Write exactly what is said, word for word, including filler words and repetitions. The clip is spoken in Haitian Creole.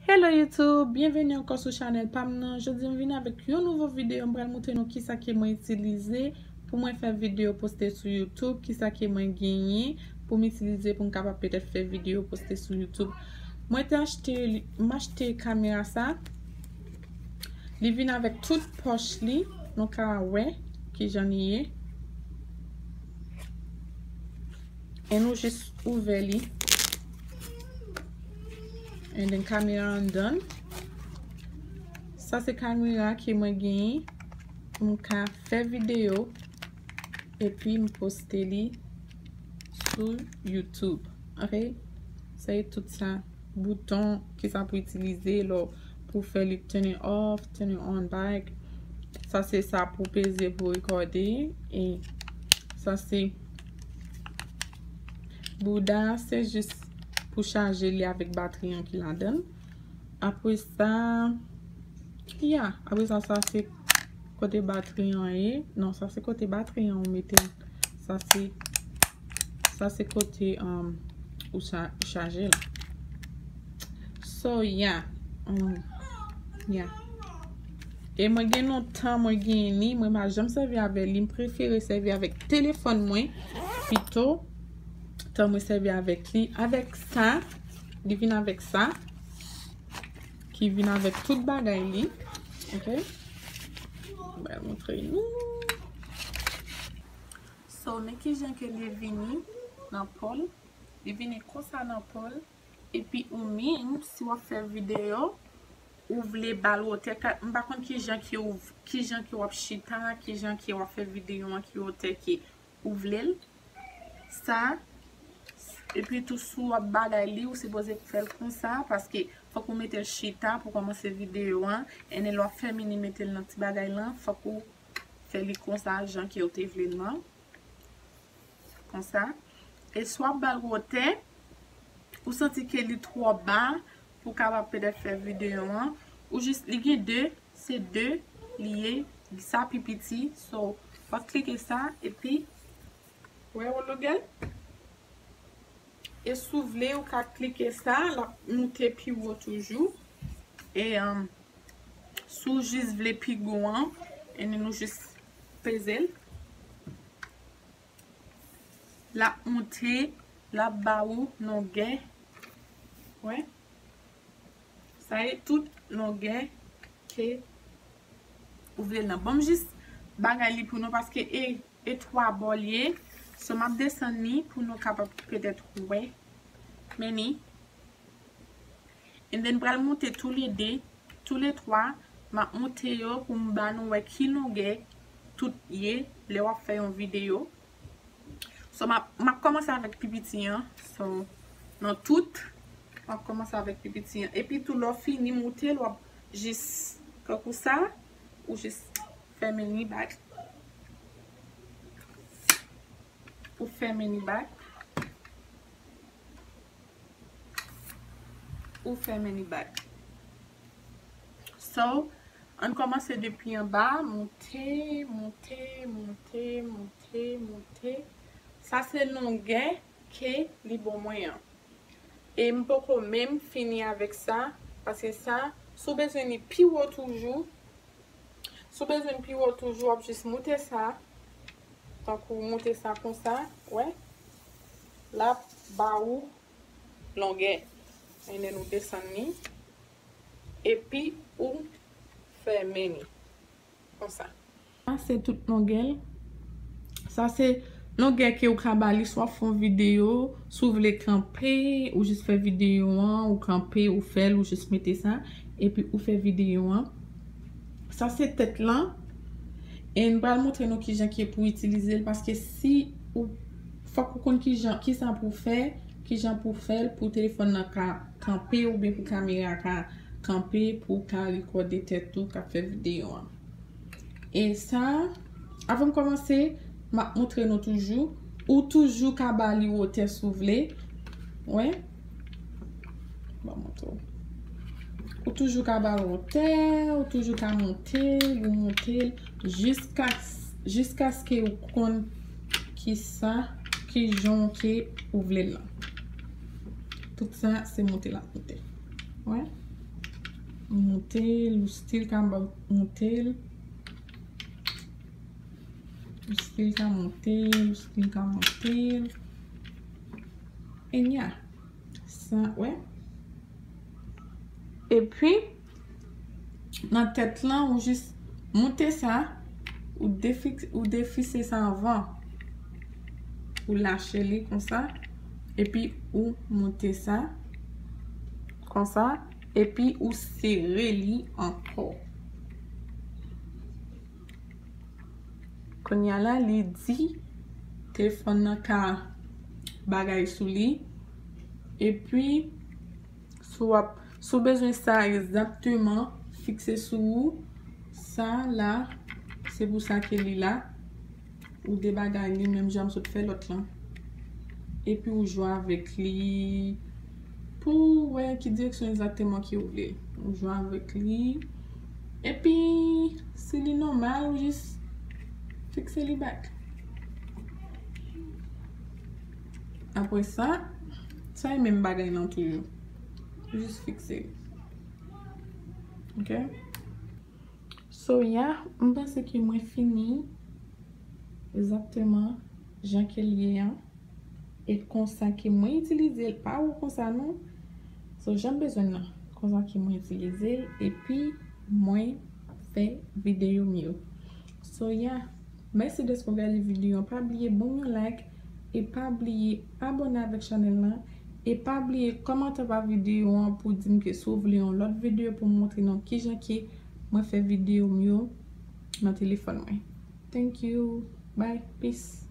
Hello YouTube, byenveni ankò sou chanèl pa m nan. Jodi m vin avèk yon nouvo videyo, m pral montre nou kisa ke mwen itilize pou mwen fè videyo poste sou YouTube, kisa ke mwen genyen pou m itilize pou m kapab petèt fè videyo poste sou YouTube. Mwen te achte, m achte kamera sa. Li vin avèk tout pòch li, nou ka wè kijan li ye. E nou jis ouvè li. And then kamera anndan. Sa se kamera ke mwen genyen pou m ka fè videyo epi m poste li sou YouTube. Ok? Sa e tout sa. Bouton, kisa pou itilize lò pou fè li turn it off, turn it on back. Sa se sa pou peze pou rekòde. E sa se bouda, se jis pou chaje li avèk batri an ki ladan l. Apre sa, ya, apre sa, sa se kote batri an ye. Non, sa se kote batri an ou mete l. Sa se, sa se kote, um, ou cha-, ou chaje la. So, ya. Um, ya. E mwen gen lontan mwen gen li, mwen pa janm sèvi avè li, m prefere sèvi avèk telefòn mwen pito, tan mwen sèvi avèk li. Avèk sa, li vin avèk sa, ki vin avèk tout bagay li. Ok? Mwen montre nou. So, men kijan ke li vini nan pòl. Li vini konsa nan pòl. Epi ou menm, si w ap fè videyo, ou vle ba l wotè, ka-, m pa konn kijan ke ou, kijan ke w ap chita, kijan ke w ap fè videyo an, ki wotè ke ou vle l. Sa, epi tou si w ap bagay li, ou sipoze fè l konsa, paske fòk ou mete l chita pou kòmanse videyo an. And then lè w ap fèmen li mete l nan ti bagay lan, fòk ou fè li konsa, jan ke w te vle l lan. Konsa. E si w ap ba l wotè, ou santi ke li twò ba pou w kapab petèt fè videyo an, ou jis, li gen de, se de li ye, sa pi piti, so, w ap klike sa, epi, wè, w logèl. E si w vle, ou ka klike sa, l ap moute pi wo toujou. E, um, si w jis vle pi gwo an, e nou jis peze l. L ap moute, l ap ba ou longè. Wè. Sa e tout longè ke ou vle l nan. Ban m jis bagay li pou nou, paske e, e twa bò l ye. So, m ap desann li pou nou kapab petèt wè. Men ni. And then, m pral moute tou le de, tou le twa, m ap moute yo pou m ba nou wè ki longè tout ye lè w ap fè yon videyo. So, m ap, m ap kòmanse avèk pi piti an. So, nan tout, m ap kòmanse avèk pi piti an. Epi tou, lè w fini moute l, w ap jis, kankou sa, ou jis fèmen li back. Ou fèmen li back. Ou fèmen li back. So, ann kòmanse depi anba, moute, moute, moute, moute, moute. Sa se longè ke li ban mwen an. E m poko menm fini avèk sa, paske sa, si w bezwen li pi wo toujou, si w bezwen li pi wo toujou, w ap jis moute sa, tankou moute sa konsa, wè. L ap ba ou longè. And then ou desann li. Epi ou fèmen li. Konsa. Sa se tout longè l. Sa se longè ke ou ka ba li, si w ap fè yon videyo, si w vle kanpe, ou jis fè videyo an, ou kanpe, ou fè l, ou jis mete sa, epi ou fè videyo an. Sa se tèt lan. E m pral montre nou kijan ki pou itilize l, paske si ou, fòk ou konn kijan, kisa pou w fè, kijan pou w fè l pou telefòn nan ka kanpe oubyen pou kamera ka kanpe pou w ka rekòde tèt ou k ap fè videyo an. E sa, avan m kòmanse, m ap montre nou toujou. Ou toujou ka ba li wotè si w vle. Wè. Ban m montre w. Ou toujou ka ba l wotè, ou toujou ka monte l, ou monte l jiska, jiskaske ou konn kisa, kijan ke ou vle l lan. Tout sa, se monte l ap monte. Wè. Monte l, ou still ka ba-, monte l. Ou still ka monte l, ou still ka monte l. And yeah. Sa, wè. Epi, nan tèt lan, ou jis moute sa, ou defi-, ou defise sa anvan. Ou lache li konsa, epi ou moute sa, konsa, epi ou sere li ankò. Kounye a la, li di telefòn nan ka bagay sou li. Epi, si w ap, si w bezwen sa egzakteman fikse sou ou, sa la, se pou sa ke li la. Ou debagay li menm jan m sot fè lòt lan. Epi ou jwe avèk li pou w wè ki direksyon egzakteman ke w vle. Ou jwe avèk li. Epi, si li nòmal, ou jis fikse li back. Apre sa, sa e menm bagay lan toujou. Ou jis fikse li. Ok? So, yeah, m panse ke mwen fini egzakteman jan ke l ye an. E konsa ke mwen itilize l, pa ou konsa non. So, jan m bezwen l lan, konsa ke mwen itilize l, epi mwen fè videyo m yo. So, yeah, mèsi dèske w gade videyo an. Pa bliye ban m yon like, e pa bliye abòne avèk chanèl lan, e pa bliye kòmante anba videyo an pou di m ke si w vle yon lòt videyo pou m montre nou kijan ke mwen fè videyo m yo nan telefòn mwen. Thank you. Bye. Peace.